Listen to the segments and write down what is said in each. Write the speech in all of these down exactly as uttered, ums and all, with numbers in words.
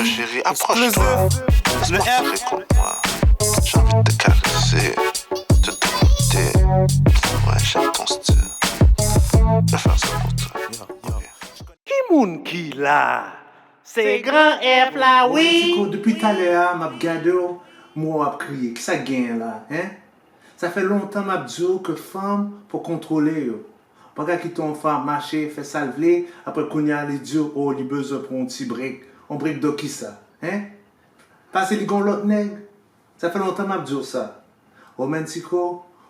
Chérie, approche-toi. Laisse-moi serrer contre moi. J'ai envie de te caresser, te démonter. Ouais, j'aime ton style. Je vais faire ça pour toi. Ok. Ki moun ki la? Se Gran F la wi. Tiko, depi talè a m ap gade w, m wè w ap kriye. Kisa k genyen la, en? Sa fè lontan m ap di w ke fanm fò kontwole yo. Pa ka kite yon fanm ap mache, fè sa l vle, apre kounye a li di w, o, li bezwen pran yon ti brek. Yon brek de kisa? En? Paske li gen yon lòt nèg? Sa fè lontan m ap di w sa. Romantico,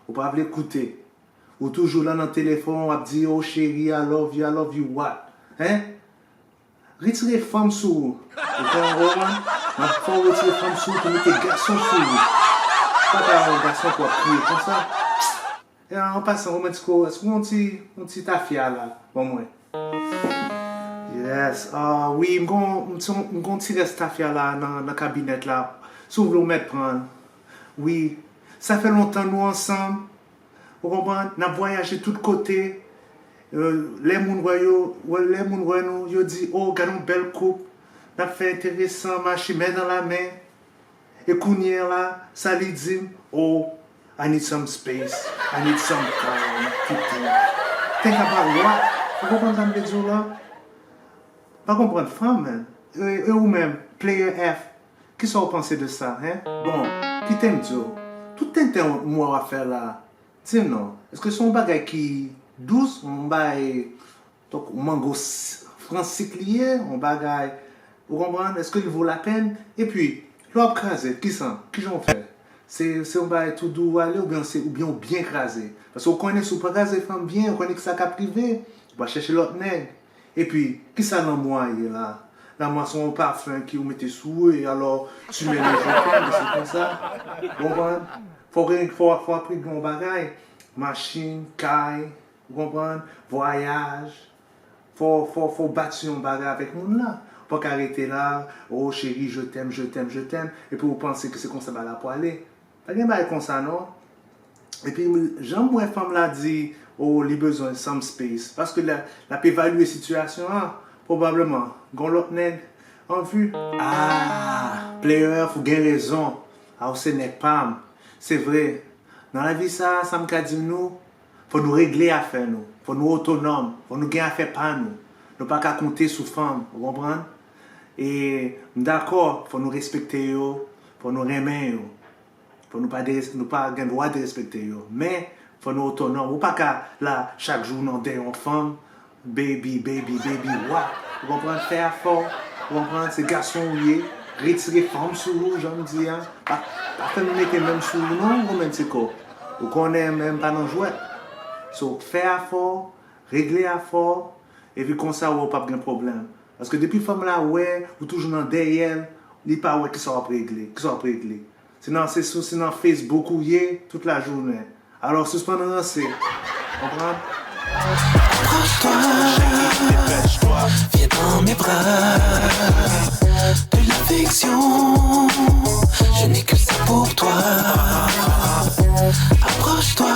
ou pa vle koute. Ou toujou la nan telefòn, w ap di, o cheri, I love you, I love you what? En? Retire fanm sou ou. Ou konprann? M ap fè w retire fanm sou ou pou mete gason sou ou. Pa ka yon gason pou ap kriye konsa. E an pasan, Romantico, èske w gon ti, yon ti tafya la ban mwen? Yes. Ah, wi, m gon, m ti, m gon ti rès tafya la nan, nan kabinèt la. Si w vle, w mèt pran l. Wi. Sa fè lontan nou ansanm. Ou konprann? N ap vwayaje tout kote. Euh, lè moun wè yo, wè, lè moun wè nou, yo di, o, gade yon bèl koup. N ap fè enteresan, mache men nan la men. E kounye a la, sa li di m, oh, I need some space, I need some time to think. Think about what? Ou konprann sa m vle di w la? Pa konprann fanm, man. E, e ou menm, Player F, kisa w panse de sa, en? Bon, kite m di w, tout tenten m wè w ap fè la, di m non, èske se yon bagay ki dous, yon bagay Donk, yon mango s- fransik li ye, yon bagay, ou konprann, èske li vo lapèn? Epi, lè w ap kraze, kisa, kijan w fè? Se, se yon bagay tou dou w ale oubyen se, oubyen w byen kraze? Paske w konnen si w pa kraze fanm byen, ou konnen kisa k ap rive, ou pa chèche lòt nèg. Epi, kisa lanmou a ye la? Lanmou a se yon pafen ki ou mete sou ou e alò, tu mets les gens ensemble, se konsa. Ou konprann? Fò w gen, fò, fò w ap regle yon bagay. Machin, kay, Ou konprann? Vwayaj. Fò, fò, fò w bati yon bagay avèk moun nan. Ou pa ka rete la, oh chérie, je t'aime, je t'aime, je t'aime, epi ou panse ke se konsa bagay la pwale. Pa gen bagay konsa non. Epi, jan m wè fanm la di, oh, li bezwen some space. Paske l, l ap evalye sitiyasyon an, pwobableman, gon lòt nèg an vi. Ah, Player F, ou gen rezon. Ah, ou se nèg pa m. Se vre. Nan lavi sa, sa m ka di nou, fò nou regle afè nou, fò nou otonòm, fò nou gen afè pa nou. Nou pa ka konte sou fanm, ou konprann? E m dakò, fò nou respekte yo, fò nou renmen yo. Fò nou pa, deres- nou pa gen dwa derespekte yo. Men, fò nou otonòm. Ou pa ka la chak jou nan dèyè yon fanm, baby, baby, baby, wa. Ou konprann? Fè afè w. Ou konprann? Se gason ou ye. Retire fanm sou ou, jan m di a. Pa, pa fè m mete men m sou ou non, Romantico. Ou konnen men m pa nan jwèt. So, fè afè w, regle afè w, epi konsa ou p ap gen pwoblèm. Paske depi fanm la wè ou toujou nan dèyè l, li pa wè kisa w ap regle, kisa w ap regle. Se nan, se sou, se nan Facebook ou ye tout lajounen. Alò, sispann ranse. Konprann? Approche-toi, viens dans mes bras. De l'affection, je n'ai que ça pour toi. Approche-toi,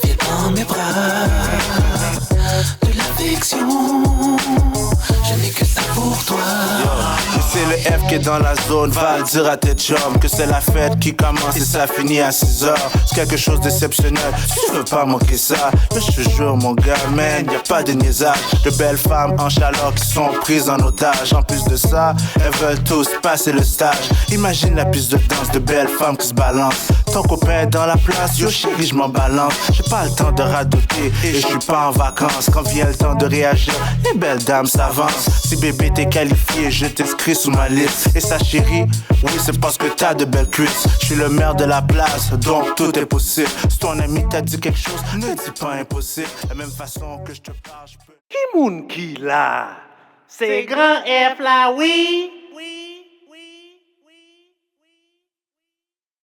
viens dans mes bras. De l'affection, je n'ai que ça pour toi. Yo, c'est le F qui est dans la zone, va le dire à tes chums que c'est la fête qui commence et ça finit à six heures. C'est quelque chose d'exceptionnel, tu veux pas manquer ça. Mais je te jure, mon gars, man, y a pas de niaisage. De belles femmes en chaleur qui sont prises en otage. En plus de ça, elles veulent tous passer le stage. Imagine la piste de danse, de belles femmes qui se balancent. Ton copain est dans la place, yo chérie, je m'en balance. J'ai pas le temps de radoter et je suis pas en vacances. Quand vient le temps de réagir, les belles dames s'avancent. Si bébé t'es qualifié, je t'inscris sous ma liste. Et ça, chérie, oui, c'est parce que t'as de belles cuisses. Je suis le maire de la place, donc tout est possible. Si ton ami t'a dit quelque chose, ne dis pas impossible. La même façon que je te parle, je peux. Ki moun ki la? Se Gran F la wi.